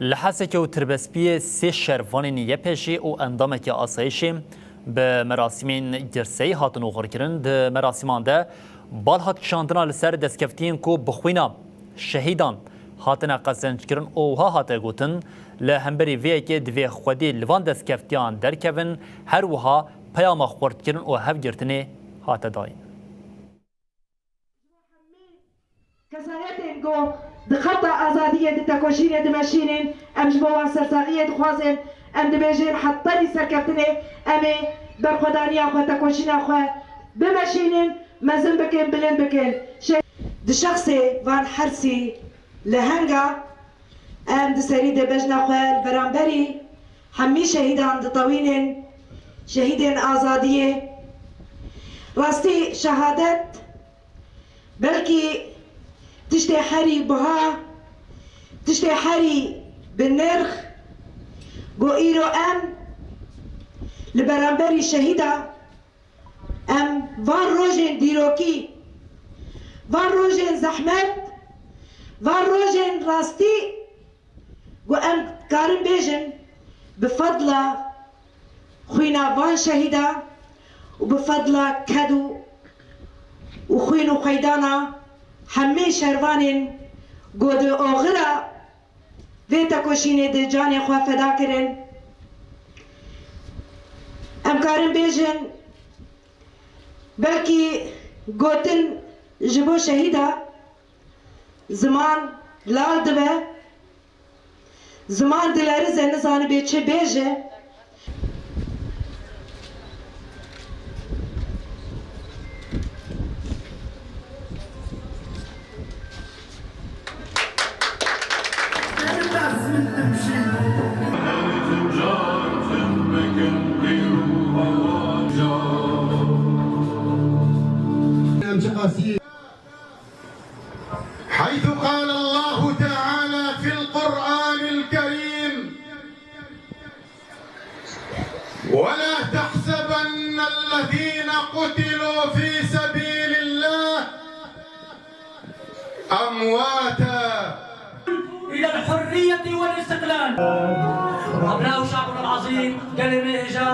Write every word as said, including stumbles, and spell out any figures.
Li Hesekê û Tirbespiyê sê şervanên Y P J û endamekî asayîşê bi merasîmên girseyî hatin oxirkirin. Di merasîman de bal hat kişandina li ser destkeftiyên ku bi xwîna şehîdan hatine qezenckirin û wiha hate gotin, li hemberî vê yekê divê xwedî li van destkeftiyan derkevin, her wiha peyama xurtkirin û hevgirtinê hate dayîn. Kesayetên ku di xeta azadiyê di tekoşînê dimeşînin, em ji bo wan sersaxiyê dixwazin, em dibêjin heta serkeftinê em ê berxwedaniya xwe, tekoşîna xwe bimeşînin, mezin bikin, bilind bikin. Şe- Di şexsê van hersî lehenga em di serî de bejna xwe li beramberî hemî şehîdan ditewînin, şehîdên azadiyê. Rastî şehadet belkî tiştê herî buha, tiştê herî bi nirx ku îro em li beramberî şehîda em van rojên dîrokî, van rojên zehmet, van rojên rastî ku em karin bêjin bi fedla xwîna van şehîda û bi fedla ked û û xwîn û xweydana hemî şervanên ku di oxira vê tekoşînê de canê xwe feda kirin. Em karin bêjin, belkî gotin ji bo şehîda ziman lal dibe, ziman dilerize, nizanibe çi bêje. حيث قال الله تعالى في القرآن الكريم: ولا تحسبن الذين قتلوا في سبيل الله أمواتا. إلى الحرية والاستقلال. أبناء شعبنا العظيم، gelê me hêja.